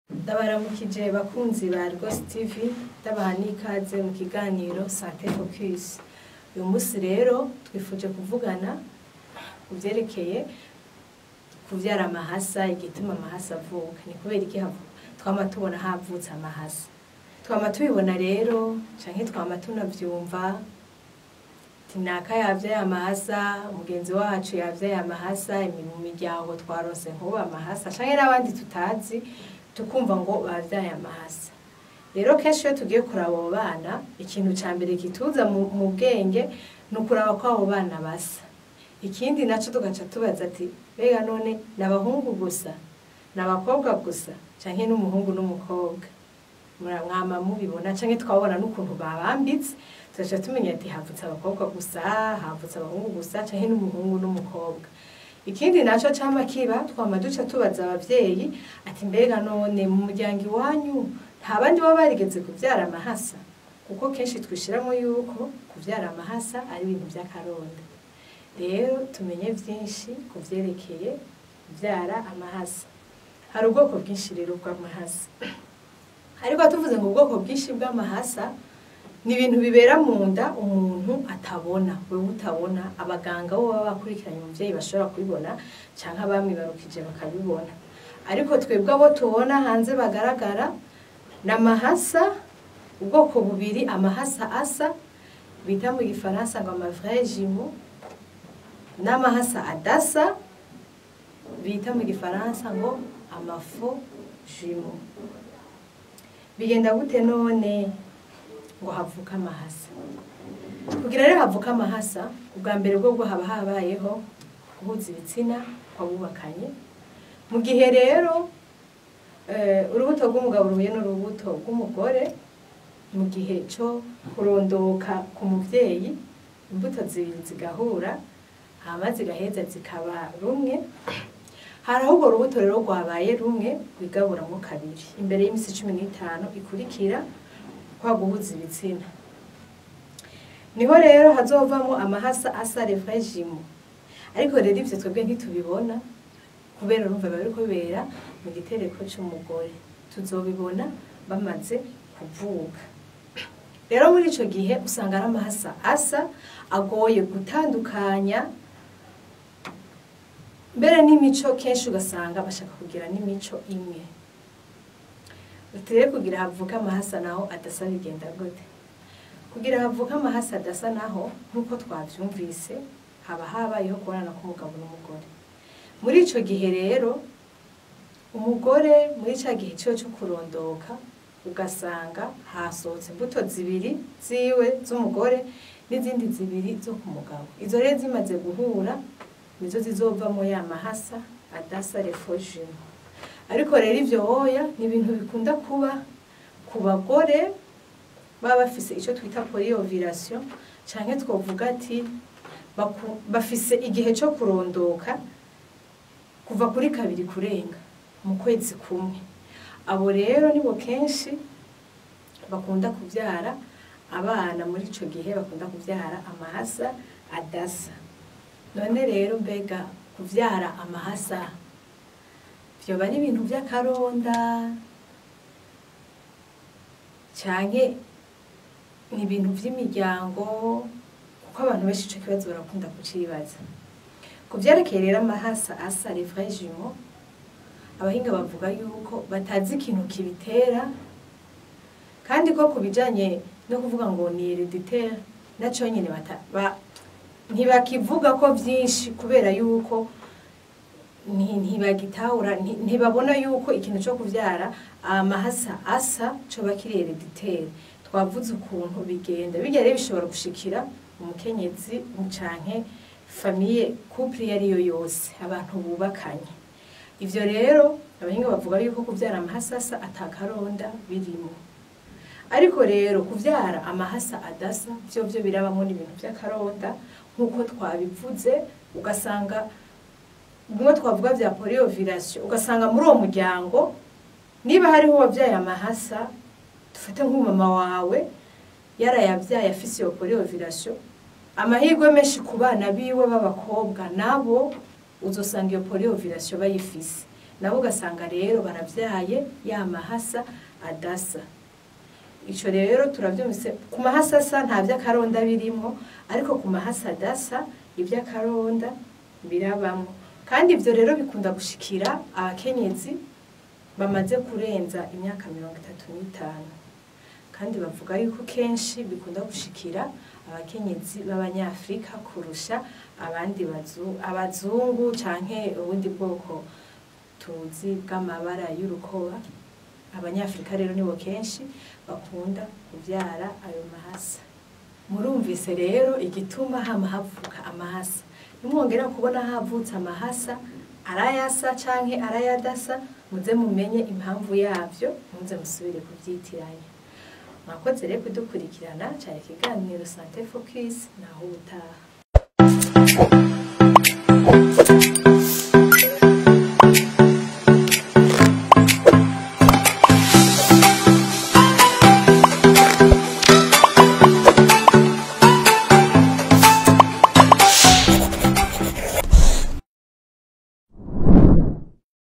Ndabaramukije bakunzi ba Rwose TV, ndabaha n'ikaze mu kiganiro Santé Focus. Uyu munsi rero twifuje kuvugana ku vyerekeye kuvyara amahasa, igituma amahasa avuka. Ni kubera iki twama tubona havutse amahasa? Twama tubibona rero canke twama tunavyumva, tinaka yavyaye amahasa, mugenzi wacu yavyaye amahasa, mu miryango twarose nk'ubu amahasa canke n'abandi tutazi tukumva ngo bavyaye amahasa. Rero kenshi iyo tugiye kuraba abo bana, ikintu ca mbere kituza mu bwenge ni ukuraba ko abo bana basa. Ikindi naco tugaca tubaza ati mbega none ni abahungu gusa, ni abakobwa gusa, canke n'umuhungu n'umukobwa? Mwama mubibona canke twabona n'ukuntu babambitse, tugaca tumenya ati havutse abakobwa gusa, havutse abahungu gusa, canke n'umuhungu n'umukobwa. Ikindi naco cama kiba, twama duca tubaza abavyeyi ati mbega none mu muryango iwanyu nta bandi baba barigeze kuvyara amahasa? Kuko kenshi twishiramo yuko kuvyara amahasa ari ibintu vy'akaronda. Rero tumenye vyinshi kuvyerekeye kuvyara amahasa. Hari ubwoko bwinshi rero bw'amahasa. Ariko tuvuze ngo ubwoko bwinshi bw'amahasa ni ibintu bibera mu nda umuntu atabona, wewe utabona, abaganga bo baba bakurikiranye umuvyeyi bashobora kubibona canke abamwibarukije bakabibona. Ariko twebwe abo tubona hanze bagaragara ni amahasa ubwoko bubiri, amahasa asa bita mu gifaransa ngo ama vrai jumeaux, n'amahasa adasa bita mu gifaransa ngo ama faux jumeaux. Bigenda gute none ngo havuka amahasa? Kugira rero havuka amahasa, ubwa mbere bwo haba habayeho guhuza ibitsina kw'abubakanye. Mu gihe rero urubuto rw'umugabo ruhuye n'urubuto rw'umugore, mu gihe co kurondoka ku muvyeyi, imbuto zibiri zigahura hama zigaheza zikaba rumwe. Hari aho urwo rubuto rero rwabaye rumwe rwigaburamwo kabiri imbere y'imisi 15 ikurikira kwa guhuza ibitsina. Niho rero hazovamwo amahasa asa les vrais jumeaux. Ariko rero ivyo twebwe ntitubibona kubera urumva biba biriko bibera mu gitereko c'umugore. Tuzobibona bamaze kuvuka. Rero muri ico gihe usanga ari amahasa asa agoye gutandukanya, mbere n'imico kenshi ugasanga bashaka kugira n'imico imwe. Utere kugira havuka amahasa naho adasa bigenda gute? Kugira havuka amahasa adasa naho, nkuko twavyumvise, haba habayeho kubonana k'umugabo n'umugore. Muri ico gihe rero umugore muri ca gihe ciwe co kurondoka ugasanga hasohotse imbuto zibiri ziwe z'umugore n'izindi zibiri zo ku mugabo. Izo rero zimaze guhura nizo zizovamo ya mahasa adasa les faux jumeaux. Ariko rero ivyo hoya ni ibintu bikunda kuba ku bagore baba bafise ico twita polyovulation, canke twovuga ati bafise igihe co kurondoka kuva kuri kabiri kurenga mu kwezi kumwe. Abo rero nibo kenshi bakunda kuvyara abana muri ico gihe, bakunda kuvyara amahasa adasa. None rero mbega kuvyara amahasa vyoba ari ibintu vy'akaronda canke ni ibintu vy'imiryango? Kuko abantu benshi ico kibazo barakunda kucibaza. Ku vyerekeye rero amahasa asa les vrais jumeaux, abahinga bavuga yuko batazi ikintu kibitera, kandi ko kubijanye no kuvuga ngo ni héréditaire naco nyene ntibakivuga ko vyinshi, kubera yuko ntibagitahura, ntibabona yuko ikintu co kuvyara amahasa asa coba kiri héréditaire. Twavuze ukuntu bigenda bijya rero bishobora gushikira umukenyezi canke famille, couple iyo ariyo yose, abantu bubakanye. Ivyo rero abahinga bavuga yuko kuvyara amahasa asa atakaronda birimo. Ariko rero kuvyara amahasa adasa vyo vyo birabamwo n'ibintu vy'akaronda nkuko twabivuze, ugasanga Bimwe twavuga vya polyovulation, ugasanga muri uwo muryango niba hariho uwabyaye amahasa, dufate nk'umama wawe yarayabyaye afise iyo polyovulation, amahirwe menshi ku bana biwe b'abakobwa nabo uzosanga iyo polyovulation bayifise, nabo ugasanga rero baravyaye ya mahasa adasa. Ico rero turavyumvise, ku mahasa asa nta vy'akaronda birimwo, ariko ku mahasa adasa ivy'akaronda birabamwo. Kandi ivyo rero bikunda gushikira abakenyezi bamaze kurenza imyaka 35, kandi bavuga yuko kenshi bikunda gushikira abakenyezi b'Abanyafrika kurusha abandi abazungu canke ubundi bwoko tuzi bw'amabara y'urukoba. Abanyafrika rero nibo kenshi bakunda kuvyara ayo mahasa. Murumvise rero igituma hama havuka amahasa. Nimwongera kubona havutse amahasa, arayasa canke arayadasa, muze mumenye impamvu yavyo, muze musubire kuvyitiranya. Mwakoze rero kudukurikirana, cari ikiganiro Sante Focus, naho ubutaha.